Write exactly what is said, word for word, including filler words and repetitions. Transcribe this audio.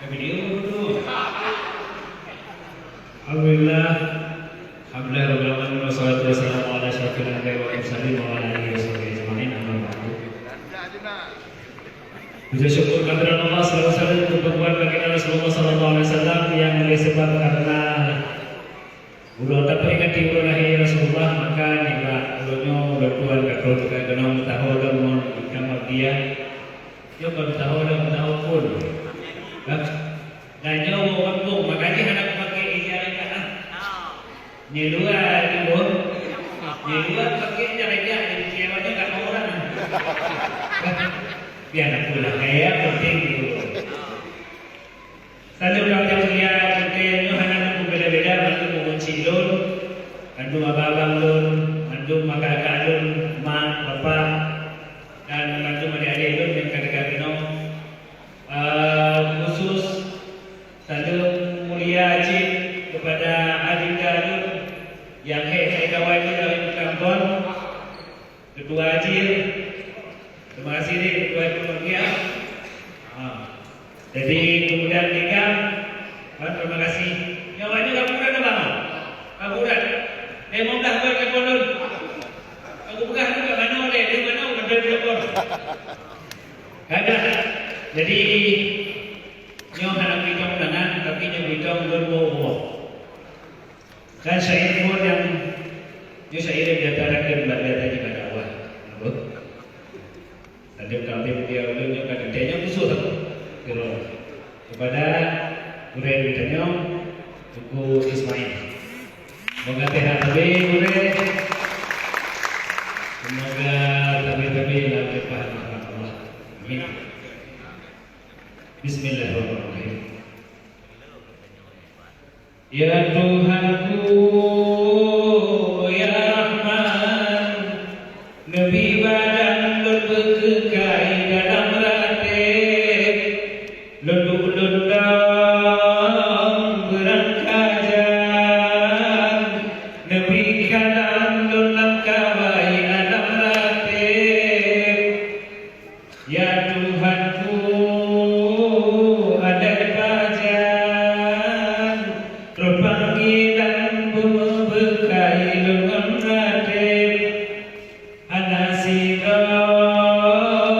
Alhamdulillah. Alhamdulillah rabbil alamin, wassalatu wassalamu ala asyrafil anbiya'i wal mursalin wa ala alihi wa sahbihi ajma'in, amma ba'du. Puji syukur kehadirat Allah, salawat salam untuk pengorban baginda Rasulullah sallallahu alaihi wasallam yang oleh sebab karena ulôn taperingati uroe lahé Rasulullah, maka nibak ulôn nyoe ulôn tuan ka troh teuka keunong meusaho lom ngon ikam abdi. Nyoe kon meusaho lom, meusaho phon. Kan? Dan nyoe ureueng gampông, maka jih hana kupakai ija rajah. Nyoe luwa timbul. Nyoe luwa pakai ija rajah, jadi kira nyoe kat orang. Biar nak pulang, ya, penting dulu. Saleuem lam nyang mulia, teuntée nyoe hana lôn peubeda-beda, mandum ureueng chik lôn, mandum abang-abang lôn, mandum kakak-kakak lôn, mak, bapak, dan mandum adék-adék lôn nyang ka teuka keunoe. Eh, khusus saleuem mulia cit keupada adinda lôn nyang hék-hék gawai lôn lam kampung. Ketua Jil, terima kasih deh Ketua Jil Mulia. Ha. Jadi kemudian tiga, ha, terima kasih. Yang banyak kamu udah nama? Kamu udah. Lima belas bulan ke kolon. Aku pegang juga mana oleh, di mana udah di dapur. Ada. Jadi nyoh hana kuitong tangan, tapi nyoh kuitong lôn boh-boh. Kan syair pun nyang nyoe syair nyang diantarakan bak gata di pada awak. Apa? Ada kambing dia ulun nyoe kan dia nyoe khusus apa? Kira kepada gurèe geutanyoe Teungku Ismail. Semoga sehat tabi gurèe. Semoga tabi-tabi lam limpah rahmat Allah. Amin. Bismillahirrahmanirrahim. Ya Tuhanku, ya Rahman, neubi badan lôn beukeukai dalam ratéb, lôn duek lôn dong beurangkajan, neubi kalam lôn lam kawai alam ratéb. Ya Tuhanku, adak pajan, troh panggilan beumeubeukai lôn ngon ratéb. Hana sidroe